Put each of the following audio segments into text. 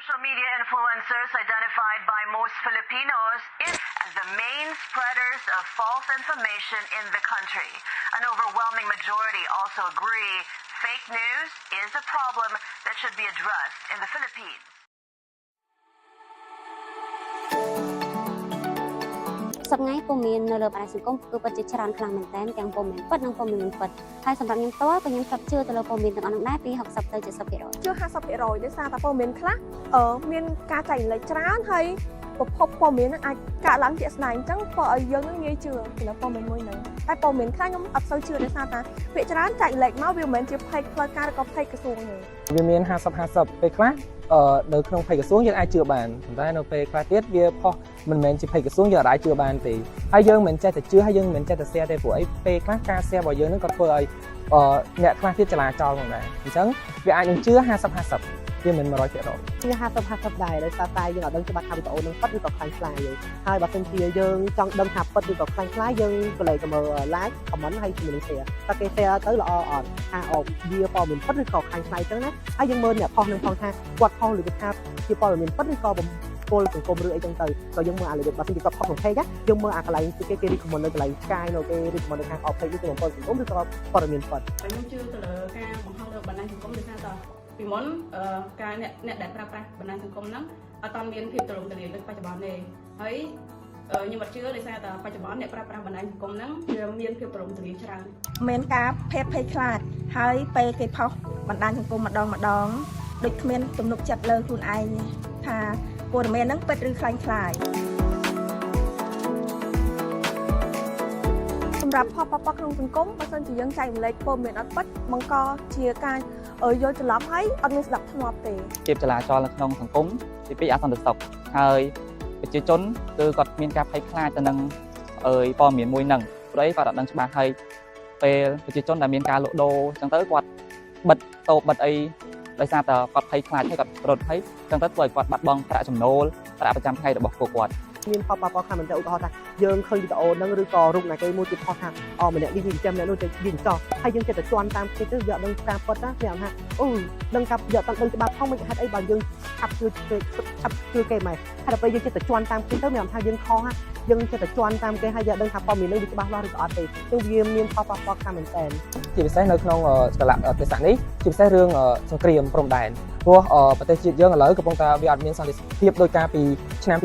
Social media influencers identified by most Filipinos as the main spreaders of false information in the country. An overwhelming majority also agree fake news is a problem that should be addressed in the Philippines. សប្តាហ៍ព័ត៌មាននៅលើបណ្ដាញសង្គមគឺពិតជាច្រើនខ្លាំងមែនទែនទាំងព័ត៌មានពិតនិងព័ត៌មានមិនពិតហើយសម្រាប់ខ្ញុំផ្ទាល់ក៏ខ្ញុំធ្លាប់ជឿទៅលើព័ត៌មានទាំងអស់នោះដែរពី60ទៅ70%។ ជឿ50%ដោយសារតែព័ត៌មានខ្លះអឺមានការចែករំលែកច្រើនហើយប្រភពព័ត៌មានហ្នឹងអាចកើតឡើងជាក់ស្ដែងអញ្ចឹងធ្វើឲ្យយើងនឹងងាយជឿទៅលើព័ត៌មានមួយហ្នឹងតែព័ត៌មានខ្លះខ្ញុំអត់សូវជឿដោយសារតែភាគច្រើនចែករំលែកមកវាមិនមែនជា page ផ្លូវការឬក៏ page ក្រសួងទេ។ វាមាន50 50ពេលខ្លះអឺនៅក្នុង page ក្រសួងយើងអាចជឿបានប៉ុន្តែនៅពេលខ្លះទៀតវាផុសមិនមែនជា page ក្រសួងយើងអាចជឿបានទេហើយយើងមិនចេះតែជឿហើយយើងមិនចេះតែ share ទេព្រោះអីពេលខ្លះការ share របស់យើងនឹងក៏ធ្វើឲ្យអឺអ្នកខ្លះទៀតចលាចលផងដែរអញ្ចឹងវាអាចនឹងជឿ50 50វាមិន100%។ ជឿ50 50ដែរដោយសារតែយើងអត់ដឹងច្បាស់ថាវីដេអូនឹងពិតឬក៏ក្លែងក្លាយទេហើយបើសិនជាយើងចង់ដឹងថាពិតឬក៏ក្លែងក្លាយយើងក៏លេចទៅមើល like comment ហើយជាមួយនឹង share តើគេ share ទៅល្អអត់ថាអូវាព័ត៌មានពិតឬក៏ក្លែងក្លាយចឹងណាហើយយើងមើលអ្នកផុសនឹងផងថាគាត់ផុសឬក៏ថាជាព័ត៌មានពិតឬក៏បំពុលសង្គមឬអីចឹងទៅក៏យើងមើលអារបៀបបើសិនជាគាត់ផុសក្នុង page ណាយើងមើលអាកន្លែងគេគេ recommend នៅកន្លែងឆ្កាយនៅគេ recommend នៅខាង off page នេះគឺបំពុលសង្គមឬក៏ព័ត៌មានពិត។ ខ្ញុំជឿទៅលើការបង្ហោះលើបណ្ដាញសង្គមដោយសារតពីមុនអឺការអ្នកអ្នកដែលប្រើប្រាស់បណ្ដាញសង្គមហ្នឹងអត់ទាន់មានភាពទូលំទូលាយដូចបច្ចុប្បន្នទេហើយខ្ញុំអត់ជឿដោយសារតែបច្ចុប្បន្នអ្នកប្រើប្រាស់បណ្ដាញសង្គមហ្នឹងវាមានភាពទូលំទូលាយច្រើន។ មានការភ័យភ័យខ្លាចហើយពេលគេផុសបណ្ដាញសង្គមម្ដងម្ដងដូចគ្មានទំនុកចិត្តលើខ្លួនឯងថាព័ត៌មានហ្នឹងពិតឬក្លែងក្លាយ។ សម្រាប់ផលប៉ះពាល់ក្នុងសង្គមបើសិនជាយើងចែករំលែកព័ត៌មានអត់ពិតបង្កជាការយល់ច្រឡំហើយអត់មានស្ដាប់ធ្នាប់ទេ។ ភាពចលាចលនៅក្នុងសង្គមទីពីរអសន្តិសុខហើយប្រជាជនគឺគាត់មានការភ័យខ្លាចទៅនឹងអើយព័ត៌មានមួយហ្នឹងព្រោះអីគាត់អត់ដឹងច្បាស់ហើយពេលប្រជាជនដែលមានការលក់ដូរអញ្ចឹងទៅគាត់បិទតូបបិទអីដោយសារតែគាត់ភ័យខ្លាចហើយគាត់រត់ហើយអញ្ចឹងទៅធ្វើឲ្យគាត់បាត់បង់ប្រាក់ចំណូលប្រាក់ប្រចាំថ្ងៃរបស់ពួកគាត់។ មានផលប៉ះពាល់ខ្លាំងមែនទែនឧទាហរណ៍ថាយើងឃើញវីដេអូហ្នឹងឬក៏រូបណាគេមួយគេផុសថាអូម្នាក់នេះវាអញ្ចឹងម្នាក់នោះវាអញ្ចោះហើយយើងចិត្តតែជន់តាមគេទៅយកដឹងការពិតណាខ្ញុំថាអូដឹងការយកដឹងច្បាប់ផងមិនហេតុអីបើយើងឆាប់ជឿគេឆាប់ជឿគេម៉េចហើយដល់ពេលយើងចិត្តតែជន់តាមគេទៅមានថាយើងខុសយើងចិត្តតែជន់តាមគេហើយយកដឹងថាព័ត៌មាននេះវាច្បាស់លាស់ឬក៏អត់ទេចឹងវាមានផលប៉ះពាល់ខ្លាំងមែនទែន។ ជាពិសេសនៅក្នុងកលៈទេសៈនេះជាពិសេសរឿងសង្គ្រាមព្រំដែនព្រោះប្រទេសជាតិយើងឥឡូវកំពុងតែវាអត់មានសន្តិភាពដោយការពីឆ្នាំ2023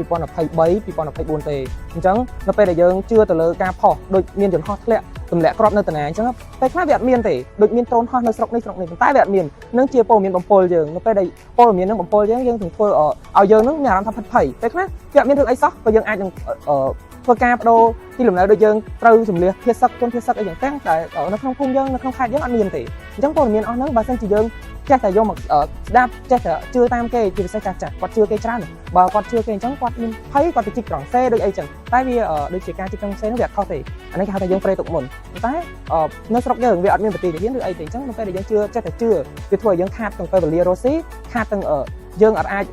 2024ទេអញ្ចឹងនៅពេលដែលយើងជឿទៅលើការផុសដូចមានយន្តហោះធ្លាក់ទម្លាក់គ្រាប់នៅតាណាអញ្ចឹងពេលខ្លះវាអត់មានទេដូចមានដ្រូនហោះនៅស្រុកនេះស្រុកនេះប៉ុន្តែវាអត់មាននឹងជាព័ត៌មានបំពុលយើងនៅពេលដែលព័ត៌មាននឹងបំពុលយើងយើងនឹងធ្វើឲ្យយើងនឹងមានអារម្មណ៍ថាភិតភ័យពេលខ្លះវាអត់មានរឿងអីសោះក៏យើងអាចនឹងធ្វើការបដូរទីលំនៅដូចយើងត្រូវជំលះភៀសសឹកជនភៀសសឹកអីយ៉ាងទាំងតែនៅក្នុងភូមិយើងនៅក្នុងខេត្តយើងអត់មានទេអញ្ចឹងព័ត៌មានអស់ហ្នឹងបើសិនជាយើងចេះតែយកមកស្ដាប់ចេះតែជឿតាមគេជាពិសេសចាស់ចាស់គាត់ជឿគេច្រើនបើគាត់ជឿគេអញ្ចឹងគាត់មានភ័យគាត់ទៅជីកក្រងសេដូចអីចឹងតែវាដូចជាការជីកក្រងសេនោះវាអត់ខុសទេអានេះគេហៅថាយើងប្រេទុកមុនតែនៅស្រុកយើងវាអត់មានប្រតិទិនឬអីទេអញ្ចឹងនៅពេលដែលយើងជឿចេះតែជឿវាធ្វើឲ្យយើងខាតទាំងពេលវេលារស់ស៊ីខាតទាំងយើងអត់អាច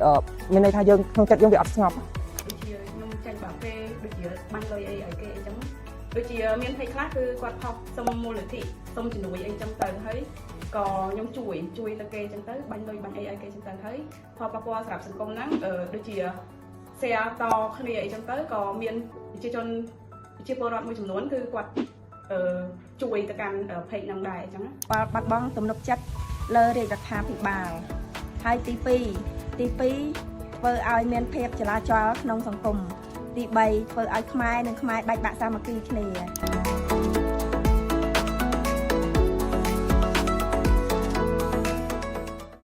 មានន័យថាយើងក្នុងចិត្តយើងវាអត់ស្ងប់។ ដូចជាខ្ញុំចាញ់បាក់ពេលដូចជាបាញ់លុយអីឲ្យគេអីចឹងដូចជាមានភ័យខ្លះគឺគាត់ផុសសុំមូលនិធិសុំជំនួយអីចឹងទៅហើយក៏ខ្ញុំជួយជួយទៅគេចឹងទៅបាញ់លុយបាញ់អីឲ្យគេចឹងទៅហើយផលប៉ះពាល់សម្រាប់សង្គមហ្នឹងដូចជា share តគ្នាអីចឹងទៅក៏មានប្រជាជនប្រជាពលរដ្ឋមួយចំនួនគឺគាត់អឺជួយទៅកាន់ page ហ្នឹងដែរអញ្ចឹងណា។ បាត់បង់ទំនុកចិត្តលើរាជរដ្ឋាភិបាលហើយទី2ទី2ធ្វើឲ្យមានភាពចលាចលក្នុងសង្គមទី3ធ្វើឲ្យខ្មែរនិងខ្មែរបែកបាក់សាមគ្គីគ្នា។